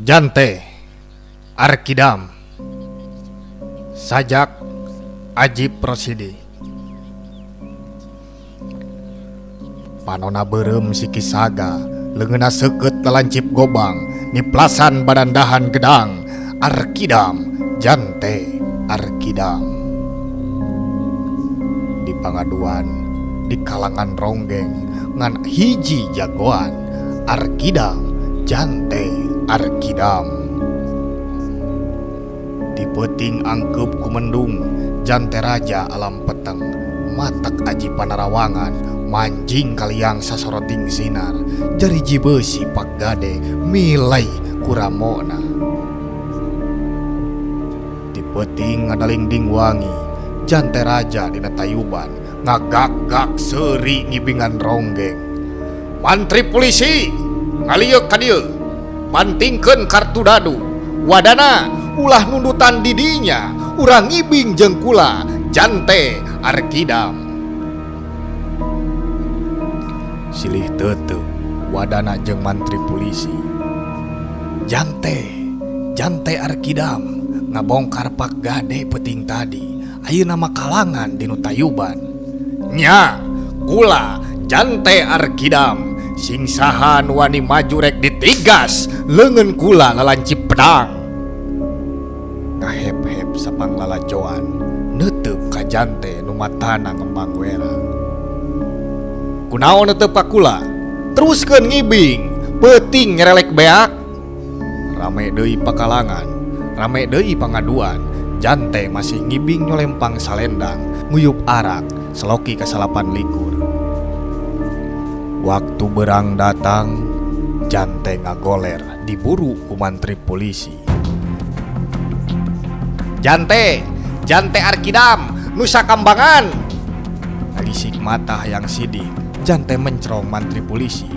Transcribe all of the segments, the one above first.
Jante Arkidam Sajak Ajip Rosidi. Panona beureum siki saga leungeunna seukeut lalancip gobang niplasan badandahan gedang Arkidam Jante Arkidam. Di pangaduan di kalangan ronggeng ngan hiji jagoan Arkidam Jante Arkidam. Di peuting angkeup ku mendung Jante raja alam peteng matak aji panarawangan manjing kaliang sasoroting sinar jariji beusi pak gade milai kuramona. Di peuting ngadalingding wangi Jante raja dina tayuban ngagak-gak seuri ngibingan ronggeng. Mantri polisi ngalieuk ka dieu mantingkeun kartu dadu wadana ulah nundutan di dinya urang ngibing jeung kula Jante Arkidam. Silih teuteup wadana jeung mantri polisi. Jante Jante Arkidam ngabongkar pak gade peuting tadi ayeuna mah kalangan dinu tayuban. Nya kula Jante Arkidam sing saha nu wani maju rek ditigas leungeun kula lalancip pedang. Ngahep-hep sapang lalajoan neuteub ka Jante nu matana ngembang wera. Kunaon neuteub ka kula? Teruskeun ngibing peuting nyerelek beak. Rame deui pakalangan, rame deui pangaduan. Jante masih ngibing nyolempang salendang nguyup arak seloki ka 29. Waktu berang datang Jante ngagoler diburu ku mantri polisi. Jante Jante Arkidam Nusa Kambangan. Ngalisik mata hayang sidik Jante mencrong mantri polisi.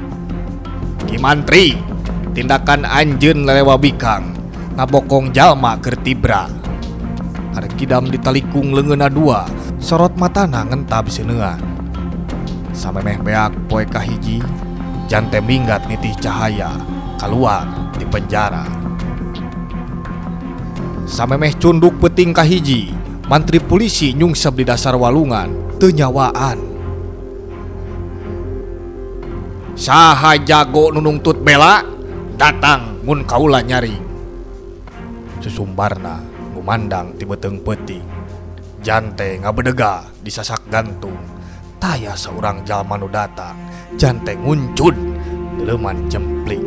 Ki mantri tindakan anjeun lelewa bikang ngabokong jalma keur tibra. Arkidam ditalikung leungeunna dua sorot matana ngentab seunean. Samemeh beak poe kahiji Jante minggat nitih cahaya kaluar di penjara. Samemeh cunduk peuting kahiji mantri polisi nyungsep di dasar walungan teu nyawaan. Saha jago nu nungtut bela datang mun kaula nyaring. Susumbarna ngumandang ti beuteung peuting. Jante ngabedega disasak gantung. Taya saurang jalma nu datang Jante nguncud deleuman jempling.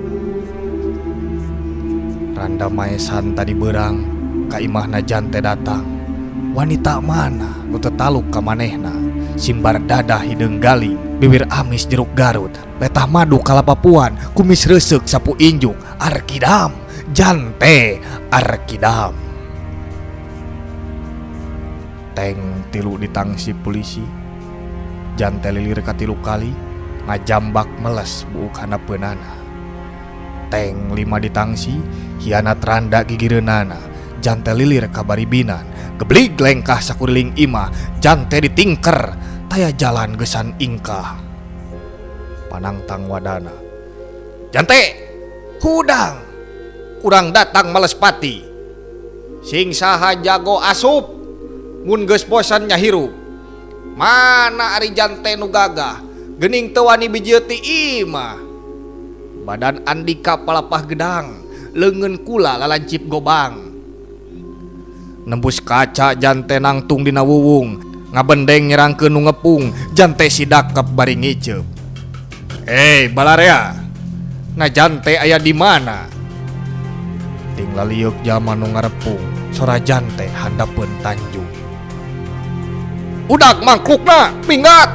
Randa maesan tadi beurang ka imahna Jante datang. Wanita mana nu teu taluk ka manehna? Simbar dadah hideung galing, bibir amis jeruk Garut, letah madu kalapapuan, kumis reuseuk sapu injuk. Arkidam Jante Arkidam. Teng tilu ditangsi polisi. Jante lilir katilu kali ngajambak meles buuk handapeunana. Teng lima ditangsi hianat randa gigireunana. Jante lilir ka baribinan geblig lengkah sakuriling imah. Jante ditingker taya jalan geusan ingkah. Panangtang wadana. Jante hudang urang datang males pati. Sing saha jago asup mun geus bosan nya hirup. Mana ari Jante nu gagah geuning teu wani bijieut ti imah. Badan Andika palapah gedang leungeun kula lalancip gobang. Nembus kaca Jante nangtung dina wuwung ngabendeng nyerangkeun nu ngepung. Jante sidakep bari ngiceup. Hei balarea, na Jante aya di mana? Ting lalieuk jalma nu ngarepung sora Jante handapeun tanjung. Udag mangklukna minggat.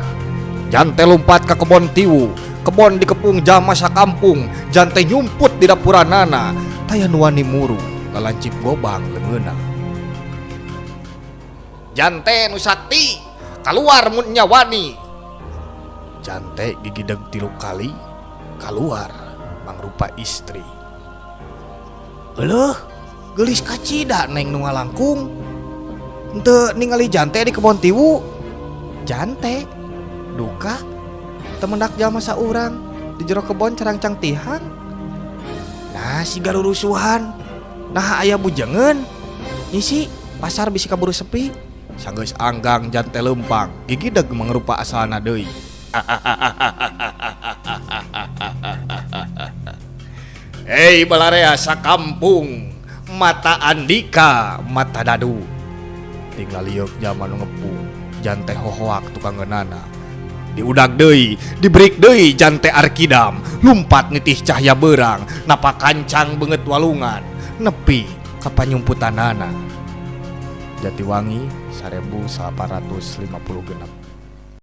Jante lumpat ka kebon tiwu, kebon dikepung jalma sakampung. Jante nyumput di dapuranana, taya nu wani muru lalancip gobang leungeunna. Jante nu sakti kaluar mun nya wani. Jante gigideg 3 kali kaluar mangrupa istri. Euleuh, geulis kacida neng nu ngalangkung. Henteu ningali Jante di kebon tiwu. Jante duka temendak jalma saurang di jero kebon carangcang tihang. Nah siga rurusuhan. Nah aya bujengeun. Ngisi pasar bisi kaburu sepi. Sanggeus anggang jante leumpang, gigideg mangrupa asalna deui. Hei balarea sakampung, mata Andika mata dadu. Ting lalieuk jalma nu ngepung, jante hohoak tukangeunana. Diudag deui, dibrik deui jante Arkidam, lumpat nitih cahya beurang, napa kancang beungeut walungan, nepi ka panyumputanana. Jatiwangi 1856.